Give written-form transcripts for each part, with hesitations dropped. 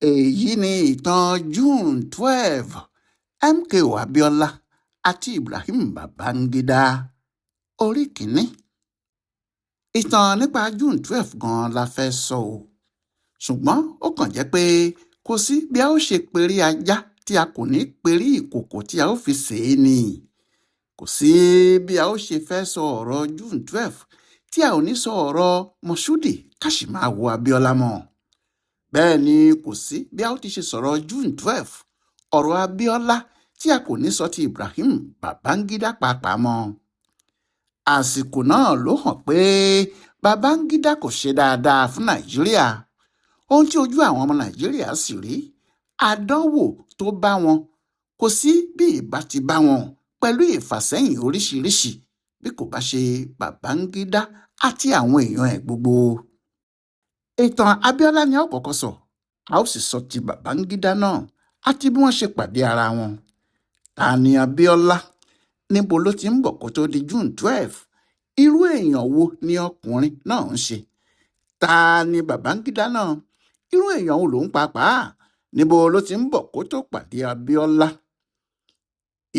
Èyí ni ìtàn June 12, MKO Abiola àti Ibrahim Babangida. Orí kìíní. Ìtàn nípa June 12 gan-an la fẹ́ sọ o. Ṣùgbọ́n ó kàn jẹ́ pé kò sí bí a ó ṣe perí ajá tí a kò ní perí ìkòkò tí a ó fi sè é ni. Kò sí bí a ó ṣe fẹ́ sọ ọ̀rọ̀ June 12 tí a ò ní sọ ọ̀rọ̀ Moshood Kashimawo Abiola mọ́. Bẹ́ẹ̀ ni kò sí bí a ó ti ṣe sọ̀rọ̀ June 12, ọ̀rọ̀ Abiola, tí a kò ní sọ ti Ibrahim Babangida pàápàá mọ́. Àsìkò náà ló hàn pé Babangida kò ṣe dáadáa fún Nàìjíríà. Ohun tí ojú àwọn ọmọ Nàìjíríà sì rí, àdánwò tó bá wọn, kò sí bí ìbá ti bá wọn pẹ̀lú ìfàsẹ́yìn oríṣiríṣi bí kò bá ṣe Babangida àti àwọn èèyàn ẹ̀ gbogbo. Ìtàn Abiola ni a ó kọ́kọ́ sọ, a ó sì sọ ti Babangida náà àti bí wọ́n ṣe pàdé ara wọn. Ta ni Abiola? Níbo ló ti ń bọ̀ kó tó di June 12? Irú èèyàn wo ni ọkùnrin náà ń ṣe? Ta ni Babangida náà? Irú èèyàn wo lòun pàápàá? Níbo ló ti ń bọ̀ kó tó pàdé Abiola?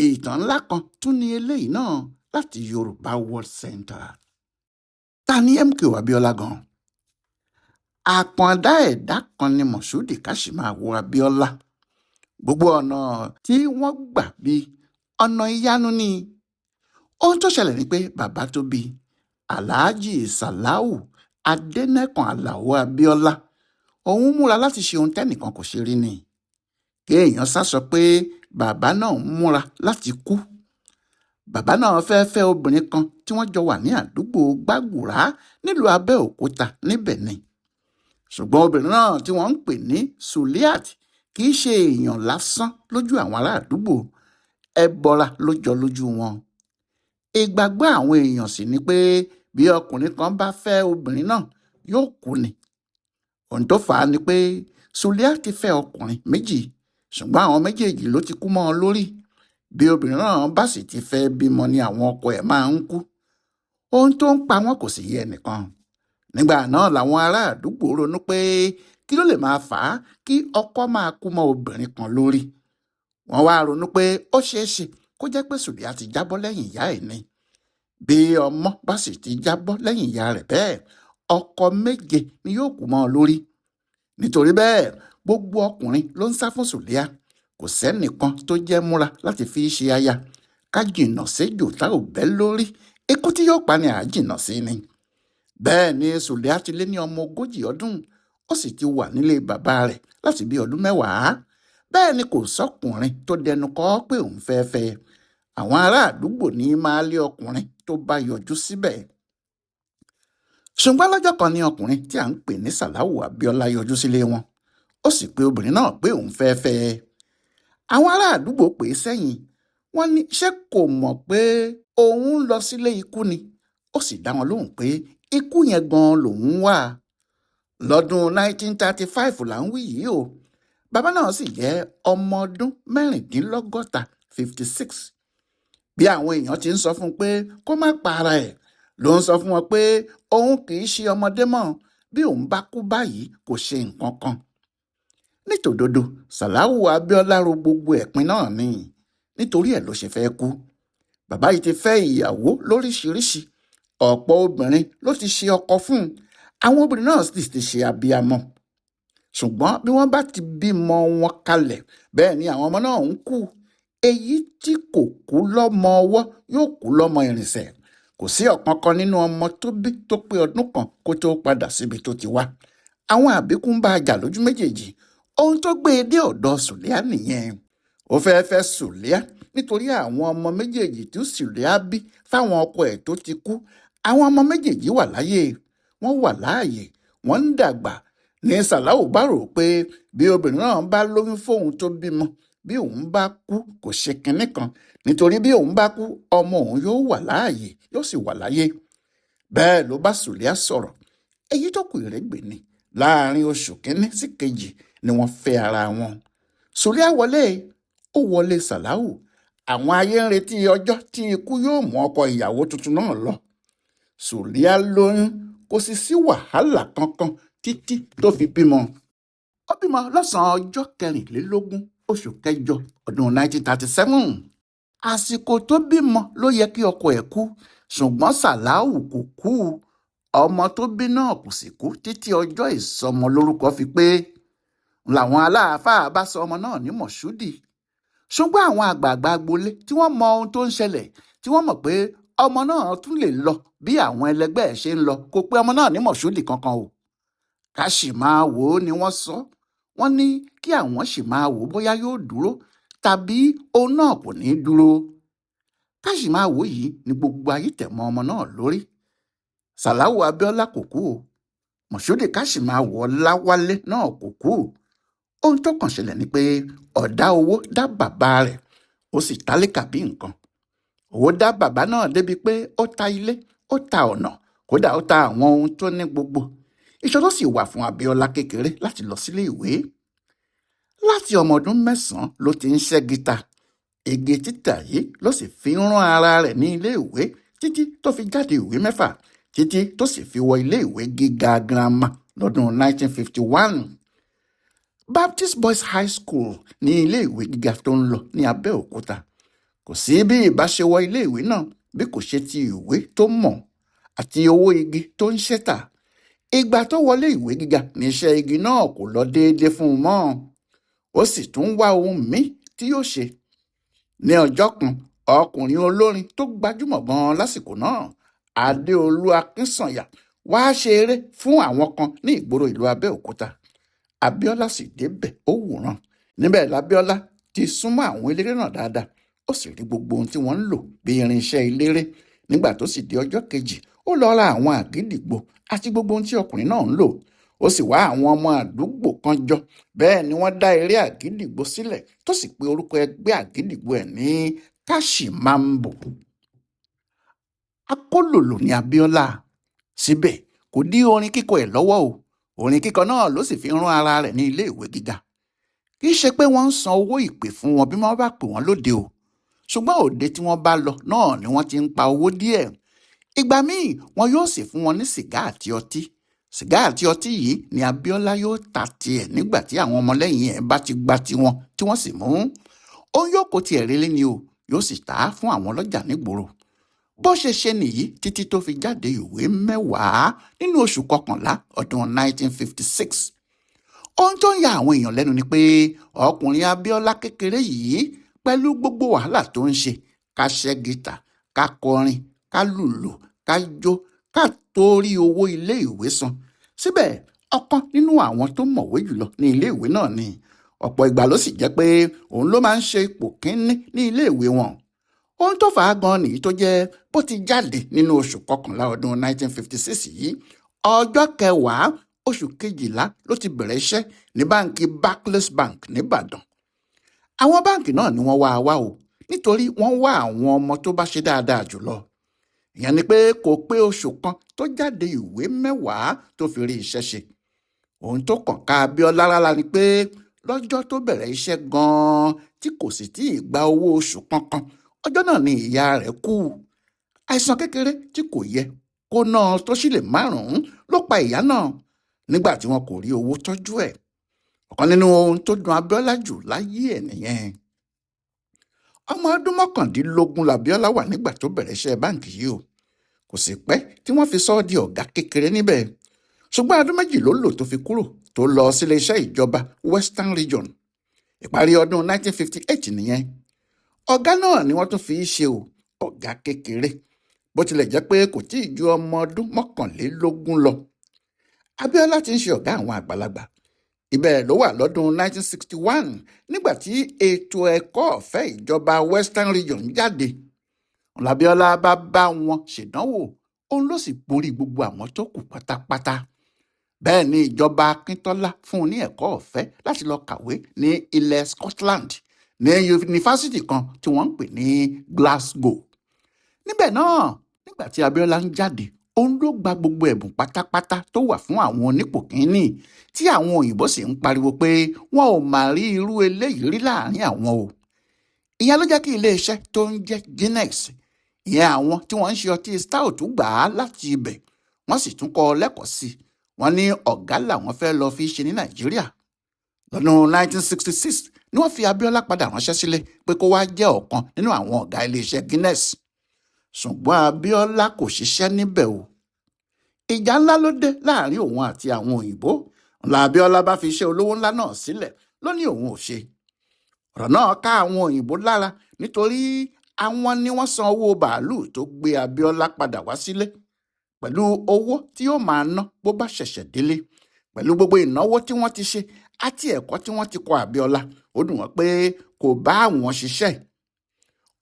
Ìtàn ńlá kan tún ni eléyìí náà láti Yorùbá World Center. Ta ni MKO Abiola gan? Àkàndá ẹ̀dá kan ni Moshood Kashimawo Abiola. Gbogbo ọ̀nà tí wọ́n gbà bí ọ̀nà ìyanu ni. Ohun tó ṣẹlẹ̀ ni pé bàbá tó bí, Alhaji Salau Adẹnẹkan Alao Abiola, òun múra láti ṣe ohun tẹ́nìkan kò ṣe rí ni. Kéèyàn sá sọ pé bàbá náà ń múra láti kú. Bàbá náà fẹ́ẹ́ fẹ́ obìnrin kan tí wọ́n jọ wà ní àdúgbò Gbàgùrá nílùú Abẹ́òkúta níbẹ̀ ni. Ṣùgbọ́n obìnrin náà tí wọ́n ń pè ní Suliat kì í ṣe èèyàn lásán lójú àwọn ará àdúgbò, ẹbọra ló jọ lójú wọn. Ìgbàgbọ́ àwọn èèyàn sì ni pé bí ọkùnrin kan bá fẹ́ obìnrin náà, yóò kú ni. Ohun tó fà á ni pé Suliat ti fẹ́ ọkùnrin méjì, ṣùgbọ́n àwọn méjèèjì ló ti kú mọ́ ọ lórí. Bí obìnrin náà bá sì ti fẹ́ bímọ ni àwọn ọkọ ẹ̀ máa ń kú. Ohun tó ń pa wọ́n kò sì yé ẹnìkan. Nígbà náà làwọn ará àdúgbò ronú pé kí ló lè máa fà á kí ọkọ máa kú mọ́ obìnrin kan lórí. Wọ́n wá ronú pé ó ṣeé ṣe kó jẹ́ pé Suliat ti jábọ́ lẹ́yìn ìyá ẹ̀ ni. Bí ọmọ bá sì ti jábọ́ lẹ́yìn ìyá rẹ̀ bẹ́ẹ̀, ọkọ méje ni yóò kú mọ́ ọ lórí. Nítorí bẹ́ẹ̀, gbogbo ọkùnrin ló ń sá fún Suliat. Kò sẹ́nìkan tó jẹ́ múra láti fi ṣe aya. Ká jìnnà séjò tá ò bẹ́ lórí, ikú tí yóò pa ni à jìnnà sí ni. Bẹ́ẹ̀ ni Suliat ti lé ní ọmọ 40 ọdún, ó sì ti wà nílé bàbá rẹ̀ láti bí ọdún 10. Bẹ́ẹ̀ ni kò sọ́kùnrin tó dẹnu kọ́ pé òun fẹ́ fẹ́. Àwọn ará àdúgbò ní máa lé ọkùnrin tó bá yọjú síbẹ̀. Ṣùgbọ́n lọ́jọ́ kan ní ọkùnrin tí à ń pè ní Salau Abiola yọjú sílé wọn. Ó sì pe obìnrin náà pé òun fẹ́ fẹ́. Àwọn ará àdúgbò pè é sẹ́yìn. Wọ́n ní ṣé kò mọ̀ pé òun ń lọ sílé ikú ni? Ó sì dá wọn lóhùn pé ikú yẹn gan-an lòun wà. Lọ́dún 1935 là ń wí yìí o. Bàbá náà sì jẹ́ ọmọ ọdún 56, 56. Bí àwọn èèyàn ti ń sọ fún un pé kó má pa ara ẹ̀, ló ń sọ fún wọn pé òun kì í ṣe ọmọdé mọ́, bí òun bá kú báyìí kò ṣe nǹkan kan. Nítòdodo, Salau Abiola ro gbogbo ẹ̀pin náà ni. Nítorí ẹ̀ ló ṣe fẹ́ kú. Bàbá yìí ti fẹ́ ìyàwó lóríṣiríṣi. Ọ̀pọ̀ obìnrin ló ti ṣe ọkọ fún un. Àwọn obìnrin náà sì ti ṣe abiyamọ. Ṣùgbọ́n bí wọ́n bá ti bímọ wọn kalẹ̀, bẹ́ẹ̀ ni àwọn ọmọ náà ń kú. Èyí tí kò kú lọ́mọ ọwọ́ yóò kú lọ́mọ ìrìnsẹ̀. Kò sí ọ̀kankan nínú ọmọ tó bí tó pé ọdún kan kó tó padà síbi tó ti wá. Àwọn àbíkú ń bá a jà lójú méjèèjì. Ohun tó gbé e dé ọ̀dọ̀ Suliat nìyẹn. Ó fẹ́ẹ́ fẹ́ Suliat nítorí àwọn ọmọ méjèèjì tí Suliat bí fáwọn ọkọ ẹ̀ tó ti kú. Àwọn ọmọ méjèèjì wà láyé, wọ́n wà láàyè, wọ́n ń dàgbà. Ní Salau bá rò pé bí obìnrin náà bá lóyún fóun tó bímọ, bí òun bá kú kò ṣe kinní kan, nítorí bí òun bá kú ọmọ òun yóò wà láàyè, yóò sì wà láyé. Bẹ́ẹ̀ ló bá Suliat sọ̀rọ̀. Èyí tó kù ìrẹ́gbẹ̀ ni. Láàrin oṣù kínní sí kejì ni wọ́n fẹ́ ara wọn. Suliat wọlé, ó wọlé Salau. Àwọn ayé ń retí ọjọ́ tí ikú yóò mú ọkọ ìyàwó tuntun náà lọ. Suliat lóyún, kò sì sí wàhálà kankan títí tó fi bímọ. Ó bímọ lọ́sàn-án ọjọ́ 24 oṣù kẹjọ ọdún 1937. Àsìkò tó bímọ ló yẹ kí ọkọ ẹ̀ kú, ṣùgbọ́n Sàláù kò kú. Ọmọ tó bí náà kò sì kú títí ọjọ́ ìsọmọlórúkọ fi pé. Làwọn aláàfáà bá sọ ọmọ náà ní Mọ̀ṣúdì. Ṣùgbọ́n àwọn àgbààgbà agboolé tí wọ́n mọ ohun tó ń ṣẹlẹ̀, tí wọ́n mọ̀ pé ọmọ náà tún lè lọ bí àwọn ẹlẹgbẹ́ ẹ̀ ṣe ń lọ, kò pé ọmọ náà ní Mọ̀ṣúdì kankan o. Ká sì máa wò ó ni wọ́n sọ. Wọ́n ní kí àwọn sì máa wò ó bóyá yóò dúró tàbí òun náà kò ní í dúró. Ká sì máa wò yìí ni gbogbo ayé tẹ̀ mọ́ ọmọ náà lórí. Sàláù Abíọ́lá kò kú o. Mọ̀ṣúdì Káṣímáwo Ọláwálé náà kò kú. Ohun tó kàn ṣẹlẹ̀ ni pé ọ̀dá owó dá bàbá rẹ̀, ó sì tálíkà bí nǹkan. Owó dá bàbá náà débi pé ó ta ilé, ó ta ọ̀nà, kódà ó ta àwọn ohun tó ní gbogbo. Ìṣòro sì wà fún Abíọ́lá kékeré láti lọ sílé ìwé. Láti ọmọ ọdún 9 ló ti ń ṣẹ́ gìtá. Igi títà yìí ló sì fi ń rán ara rẹ̀ ní ilé ìwé títí tó fi jáde ìwé 6, títí tó sì fi wọ ilé ìwé gíga girama lọ́dún 1951. Baptist Boys High School ní ilé ìwé gíga tó ń lọ ní Abẹ́òkúta. Kò sí bí ìbá ṣe wọ ilé ìwé náà bí kò ṣe ti ìwé tó mọ̀ àti owó igi tó ń ṣẹ́tà. Ìgbà tó wọlé ìwé gíga ní iṣẹ́ igi náà kò lọ déédé fún un mọ́. Ó sì tún wá ohun míì tí yóò ṣe. Ní ọjọ́ kan, ọkùnrin olórin tó gbajúmọ̀ gan-an lásìkò náà, Adéolú Akínsànyà, wá ṣe eré fún àwọn kan ní ìgboro ìlú Abẹ́òkúta. Abíọ́lá sì débẹ̀, ó wòran. Níbẹ̀ l'Abíọ́lá ti súnmọ́ àwọn eléré náà dáadáa. Ó sì rí gbogbo ohun tí wọ́n ń lò bí irinṣẹ́ eléré. Nígbà tó sì di ọjọ́ kejì, ó lọ ra àwọn àgídìgbo àti gbogbo ohun tí ọkùnrin náà ń lò. Ó sì wá àwọn ọmọ àdúgbò kan jọ. Bẹ́ẹ̀ ni wọ́n dá eré àgídìgbo sílẹ̀ tó sì pe orúkọ ẹgbẹ́ àgídìgbo ẹ̀ ní Káṣímámbò. Akólòlò ni Abíọ́lá. Síbẹ̀ kò dí orin kíkọ ẹ̀ lọ́wọ́ o. Orin kíkọ náà ló sì fi rán ara rẹ̀ ní ilé ìwé gíga. Kì í ṣe pé wọ́n ń san owó ìpè fún wọn bí wọ́n bá pè wọ́n lóde o. Ṣùgbọ́n òde tí wọ́n bá lọ náà ni wọ́n ti ń pa owó díẹ̀. Ìgbà míì wọn yóò sì fún wọn ní sìgá àti ọtí. Sìgá àti ọtí yìí ni Abíọ́lá yóò ta tiẹ̀ nígbà tí àwọn ọmọlẹ́yìn ẹ̀ bá ti gba tiwọn tí wọ́n sì mú. Òun yóò kó tiẹ̀ relé ni o, yóò sì tà á fún àwọn ọlọ́jà nígboro. Bó ṣe ṣe nìyí títí tó fi jáde ìwé 10 nínú oṣù kọkànlá ọdún 1956. Ohun tó ń ya àwọn èèyàn lẹ́nu ni pé ọkùnrin Abíọ́lá kékeré yìí pẹ̀lú gbogbo wàhálà tó ń ṣe, ká ṣẹ́ gìtá, ká kọrin, ká lùlù, ká jó, ká torí owó ilé ìwé san. Síbẹ̀ ọ̀kan nínú àwọn tó mọ̀wé jùlọ ní ilé ìwé náà ni. Ọ̀pọ̀ ìgbà ló sì jẹ́ pé òun ló máa ń ṣe ipò kínní ní ilé ìwé wọn. Ohun tó fà á gan nìyí tó jẹ́ bó ti jáde nínú oṣù kọkànlá ọdún 1956 yìí, ọjọ́ 10 oṣù kejìlá ló ti bẹ̀rẹ̀ iṣẹ́ ní báǹkì Barclays Bank nìbàdàn. Àwọn báǹkì náà ni wọ́n wá a wá o, nítorí wọ́n wá àwọn ọmọ tó bá ṣe dáadáa jùlọ. Ìyẹn ni pé kò pé oṣù kan tó jáde ìwé 10 tó fi rí iṣẹ́ ṣe. Ohun tó kàn ká Abíọ́lá rárá ni pé lọ́jọ́ tó bẹ̀rẹ̀ iṣẹ́ gan-an tí kò sì tí ì gba owó oṣù kankan, ọjọ́ náà ni ìyá rẹ̀ kú. Àìsàn kékeré tí kò yẹ kó ná tó sílẹ̀ 5 ló pa ìyá náà nígbà tí wọn kò rí owó tọ́jú ẹ̀. Ọ̀kan nínú ohun tó dùn Abíọ́lá jù láyé ẹ̀ nìyẹn. Ọmọ ọdún 19 l'Abíọ́lá wà nígbà tó bẹ̀rẹ̀ iṣẹ́ báǹkì yìí o. Kò sì pẹ́ tí wọ́n fi sọ ọ́ di ọ̀gá kékeré níbẹ̀. Ṣùgbọ́n ọdún 2 ló lò tó fi kúrò tó lọ sílé iṣẹ́ ìjọba Western Region. Ìparí ọdún 1958 nìyẹn. Ọ̀gá náà ni wọ́n tún fi í ṣe o, ọ̀gá kékeré. Bó tilẹ̀ jẹ́ pé kò tí ì ju ọmọ ọdún 21 lọ. Abíọ́lá ti ń ṣe ọ̀gá àwọn àgbàlagbà. Ibẹ̀ ló wà lọ́dún 1961 nígbà tí ètò ẹ̀kọ́ ọ̀fẹ́ ìjọba Western Region jáde. Abíọ́lá bá bá wọn ṣèdánwò, òun ló sì borí gbogbo àwọn tó kù pátápátá. Bẹ́ẹ̀ ni ìjọba Akíntọ́lá fún un ní ẹ̀kọ́ ọ̀fẹ́ láti lọ kàwé ní ilẹ̀ Scotland ní yunifásítì kan tí wọ́n ń pè ní Glasgow. Níbẹ̀ náà, nígbà tí Abíọ́lá ń jáde, òun ló gba gbogbo ẹ̀bùn pátápátá tó wà fún àwọn onípò kínní tí àwọn òyìnbó sì ń pariwo pé wọn ò mà rí irú eléyìí rí láàrin àwọn o. Ìyẹn ló jẹ́ kí iléeṣẹ́ tó ń jẹ́ Guinness, ìyẹn àwọn tí wọ́n ń ṣe ọtí stout, gbà á láti ibẹ̀. Wọ́n sì tún kọ́ ọ lẹ́kọ̀ọ́ sí i. Wọ́n ní ọ̀gá làwọn fẹ́ lọ fi ṣe ní Nàìjíríà. Lọ́dún 1966 ni wọ́n fi Abíọ́lá padà ránṣẹ́ sílé pé kó wá jẹ́ ọ̀kan nínú àwọn ọ̀gá iléeṣẹ́ Guinness, ṣùgbọ́n Abíọ́lá kò ṣiṣẹ́ níbẹ̀ o. Ìjà ńlá ló dé láàrin òun àti àwọn òyìnbó ńlá. Abíọ́lá bá fi iṣẹ́ olówó ńlá náà sílẹ̀, ló ní òun ò ṣe. Ọ̀rọ̀ náà ká àwọn òyìnbó lára nítorí àwọn ni wọ́n san owó bàálù tó gbé Abíọ́lá padà wá sílé, pẹ̀lú owó tí yóò máa ná bó bá ṣẹ̀ṣẹ̀ délé, pẹ̀lú gbogbo ìnáwó tí wọ́n ti ṣe àti ẹ̀kọ́ tí wọ́n ti kọ́ Abíọ́lá. Ó dùn wọ́n pé kò bá àwọn ṣiṣẹ́.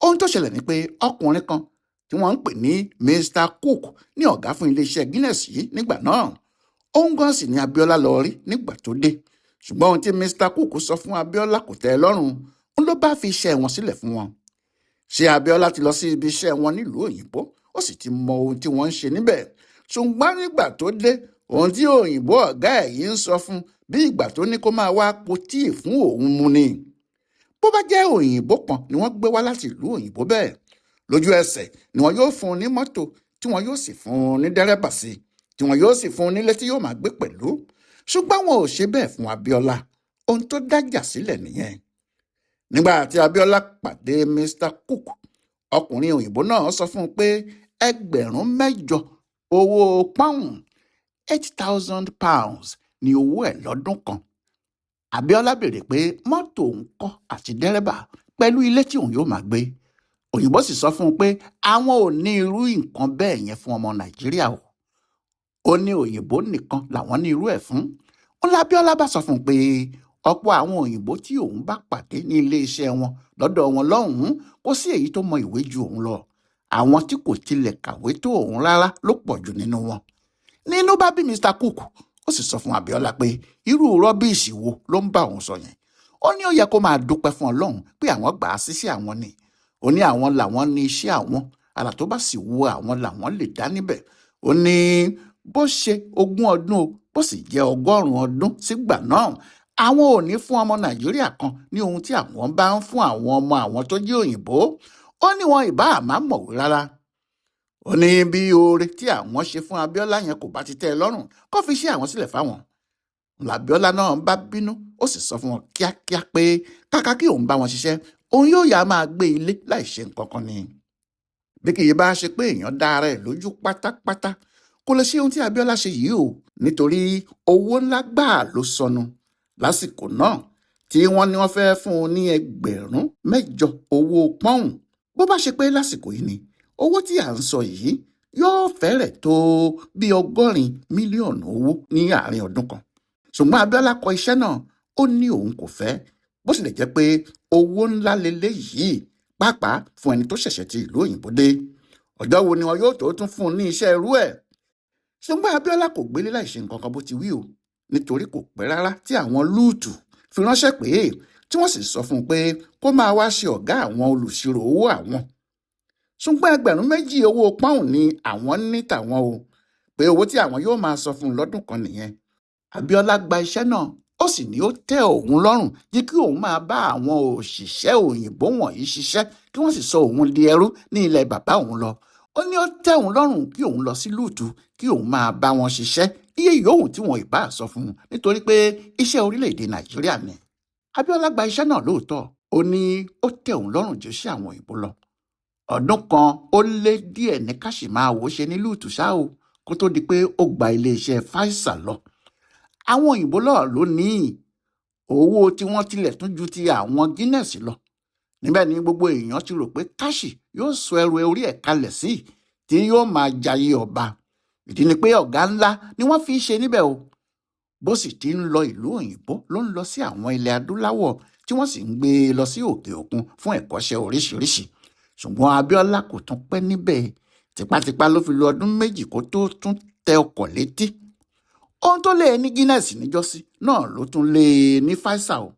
Ohun tó ṣẹlẹ̀ ni pé ọkùnrin kan tí wọ́n ń pè ní Mr Cook ní ọ̀gá fún iléeṣẹ́ Guinness yìí nígbà náà. Òun gan sì ni Abíọ́lá lọ rí nígbà tó dé, ṣùgbọ́n ohun tí Mr Cook sọ fún Abíọ́lá kò tẹ́ ẹ lọ́rùn, òun ló bá fi iṣẹ́ wọn sílẹ̀ fún wọn. Ṣé Abíọ́lá ti lọ sí ibi iṣẹ́ wọn nílùú òyìnbó, ó sì ti mọ ohun tí wọ́n ń ṣe níbẹ̀. Ṣùgbọ́n nígbà tó dé, ohun tí òyìnbó ọ̀gá ẹ̀ yìí ń sọ fún bí ìgbà tó ní kó máa wá po tíì fún òun mu ni. Bó bá jẹ́ òyìnbó kan ni wọ́n gbé wá láti ìlú òyìnbó bẹ́ẹ̀, lójú ẹsẹ̀ ni wọn yóò fún un ní mọ́tò, tí wọn yóò sì fún un ní dẹ́rẹ́bà sí, tí wọn yóò sì fún un nílé tí yóò máa gbé pẹ̀lú. Ṣùgbọ́n wọn ò ṣe bẹ́ẹ̀ fún Abíọ́lá. Ohun tó dájà sílẹ̀ nìyẹn. Nígbà tí Abíọ́lá pàdé Mr Cook, ọkùnrin òyìnbó náà sọ fún un pé 8,000 owó pọ́ùn, £8,000, ní owó ẹ̀ lọ́dún kan. Abíọ́lá béèrè pé mọ́tò òun kọ́ àti dẹ́rẹ́bà pẹ̀lú ilé tí òun yóò máa gbé. Òyìnbó sì sọ fún un pé àwọn ò ní irú nǹkan bẹ́ẹ̀ yẹn fún ọmọ Nàìjíríà o. Ó ní òyìnbó nìkan làwọn ní irú ẹ̀ fún. Ó lábíọ́lá bá sọ fún un pé ọ̀pọ̀ àwọn òyìnbó tí òun bá pàdé ní iléeṣẹ́ wọn lọ́dọ̀ wọn lọ́hùn-ún, kò sí èyí tó mọ ìwé ju òun lọ. Àwọn tí kò tilẹ̀ kàwé tó òun rárá ló pọ̀ jù nínú wọn. Nínú bá bí Mr Cook, ó sì sọ fún Abíọ́lá pé irú rubbish wo ló ń bá òun sọ yẹn. Ó ní ó yẹ kó máa dúpẹ́ fún Ọlọ́run pé àwọn gbà á síṣẹ́ àwọn ni. Ó ní àwọn làwọn ní iṣẹ́ àwọn, àrà tó bá sì wo àwọn làwọn lè dá níbẹ̀. Ó ní bó ṣe 20 ọdún o, bó sì jẹ́ 100 ọdún sígbà náà, àwọn ò ní fún ọmọ Nàìjíríà kan ní ohun tí àwọn bá ń fún àwọn ọmọ àwọn tó jẹ́ òyìnbó. Ó ní wọn ìbá àmá mọ̀wé rárá. Ó ní bí oore tí àwọn ṣe fún Abíọ́lá yẹn kò bá ti tẹ́ ẹ lọ́rùn, kó fi ṣe àwọn sílẹ̀ fáwọn. Làbíọ́lá náà bá bínú, ó sì sọ fún wọn kíákíá pé kàkà kí òun bá wọn ṣiṣẹ́, òun yóò yá máa gbé ilé láì ṣe nǹkan kan ni. Bí kì í bá ṣe pé èèyàn dá ara ẹ̀ lójú pátápátá, kò lè ṣe ohun tí Abíọ́lá ṣe yìí o, nítorí owó ńlá gbáà ló sọnù lásìkò náà tí wọ́n ní wọ́n fẹ́ fún un ní 8,000 owó pọ́ùn. Bó bá ṣe pé lásìkò yìí ni, owó tí à ń sọ yìí yóò fẹ́rẹ̀ tó bí 80 mílíọ̀nù owó ní àárín ọdún kan. Ṣùgbọ́n Abíọ́lá kọ iṣẹ́ náà, ó ní òun kò fẹ́, bó tilẹ̀ jẹ́ pé owó ńlá leléyìí, pàápàá fún ẹni tó ṣẹ̀ṣẹ̀ ti ìlú òyìnbó dé. Ọjọ́ wo ni wọn yóò tó tún fún un ní iṣẹ́ irú ẹ̀? Ṣùgbọ́n Abíọ́lá kò gbélé láì ṣe nǹkan kan bó ti wí o, nítorí kò pẹ́ rárá tí àwọn lúùtù fi ránṣẹ́ pé, tí wọ́n sì sọ fún un pé kó máa wá ṣe ọ̀gá àwọn olùṣirò owó àwọn. Ṣùgbọ́n 2,000 owó pọ́ùn ni àwọn ní tàwọn o, pé owó tí àwọn yóò máa sọ fún un lọ́dún kan nìyẹn. Abíọ́lá gba iṣẹ́ náà, ó sì ní ó tẹ́ òun lọ́rùn jí kí òun máa bá àwọn òṣìṣẹ́ òyìnbó wọ̀nyí ṣiṣẹ́, kí wọ́n sì sọ òun di ẹrú ní ilẹ̀ bàbá òun lọ. Ó ní ó tẹ́ òun lọ́rùn kí òun lọ sí lúùtù, kí òun máa bá wọn ṣiṣẹ́ iye yòówù tí wọn ìbá sọ fún un, nítorí pé iṣẹ́ orílẹ̀-èdè Nàìjíríà ni. Abíọ́lá gba iṣẹ́ náà lóòótọ́, ó ní ó tẹ́ òun lọ́rùn ju iṣẹ́ àwọn òyìnbó lọ. Ọdún kan ó lé díẹ̀ ní káṣímáwò ṣe ní lúùtù ṣá o, kó tó di pé ó gba iléeṣẹ́ Pfizer lọ. Àwọn òyìnbó lọ́ọ̀ ló ní owó tí wọ́n tilẹ̀ tún ju ti àwọn Guinness lọ. Níbẹ̀ ni gbogbo èèyàn ti rò pé Káṣì yóò sọ ẹrù orí ẹ̀ kalẹ̀ sí, tí yóò máa jayé ọba. Ìdí ni pé ọ̀gá ńlá ni wọ́n fi ṣe níbẹ̀ o. Bó sì ti ń lọ ìlú òyìnbó ló ń lọ sí àwọn ilẹ̀ adúláwọ̀, tí wọ́n sì ń gbé e lọ sí òkè òkun fún ẹ̀kọ́ṣẹ́ oríṣiríṣi. Ṣùgbọ́n Abíọ́lá kò tún pẹ́ níbẹ̀. Tipátipá ló fi lo ọdún 2 kó tó tún tẹ ọkọ̀ létí. Ohun tó lé e ní Guinness níjọ́sí náà ló tún lé e ní Pfizer o.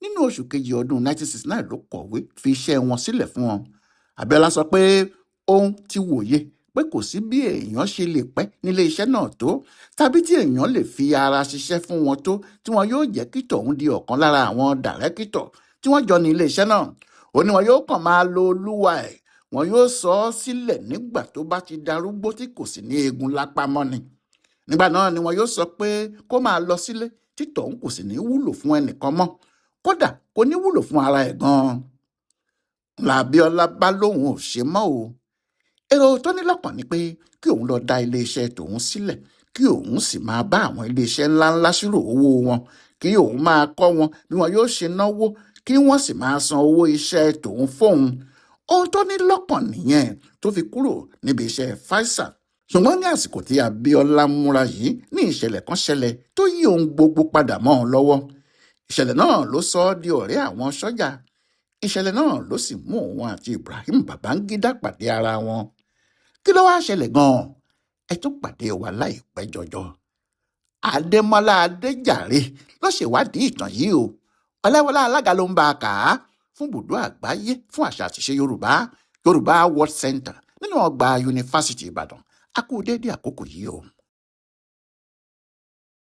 Nínú oṣù kejì ọdún 1969 ló kọ̀wé fi iṣẹ́ wọn sílẹ̀ fún wọn. Abíọ́lá sọ pé òun ti wòye pé kò sí bí èèyàn ṣe lè pẹ́ nílé iṣẹ́ náà tó, tàbí tí èèyàn lè fi ara ṣiṣẹ́ fún wọn tó, tí wọn yóò jẹ́ kí tọ̀hún di ọ̀kan lára àwọn dàrẹ́kítọ̀ tí wọ́n jọ ní ilé iṣẹ́ náà. Ó ní wọn yóò kàn máa lo olúwa ẹ̀, wọn yóò sọ ọ́ sílẹ̀ nígbà tó bá ti darúgbó tí kò sì ní eegun lápá mọ́ ni. Nígbà náà ni wọn yóò sọ pé kó máa lọ sílé Títọ̀ ń kò sì ní wúlò fún ẹnìkan mọ́, kódà kò ní wúlò fún ara ẹ̀ gan-an. Làbíọ́lá bá lóun ò ṣe mọ́ o. Èrò tó ní lọ́kàn ni pé kí òun lọ dá iléeṣẹ́ tòun sílẹ̀, kí òun sì máa bá àwọn iléeṣẹ́ ńláńlá ṣírò owó wọn, kí òun máa kọ́ wọn bí wọn yóò ṣe náwó, kí wọ́n sì máa san owó iṣẹ́ tòun fóun. Ohun tó ní lọ́kàn nìyẹn tó fi kúrò níbi iṣẹ́ Pfizer. Ṣùgbọ́n ní àsìkò tí Abíọ́lá ń múra yìí ní ìṣẹ̀lẹ̀ kan ṣẹlẹ̀ tó yí ohun gbogbo padà mọ́ ọ lọ́wọ́. Ìṣẹ̀lẹ̀ náà ló sọ ọ́ di ọ̀rẹ́ àwọn sọ́jà. Ìṣẹ̀lẹ̀ náà ló sì mú òun àti Ibrahim Babangida pàdé ara wọn. Kí ló wáá ṣẹlẹ̀ gan-an? Ẹ tún pàdé wa láìpẹ́ jọjọ. Adémọ́lá Adéjàre ló ṣèwádìí ìtàn yìí o. Ọláwọlá Alága ló ń bá a kà á fún bùdó àgbáyé fún àṣà àtìṣe Yorùbá, Yorùbá World Center, nínú ọgbà Yunifásitì Ìbàdàn. A kú déédéé àkókò yìí o.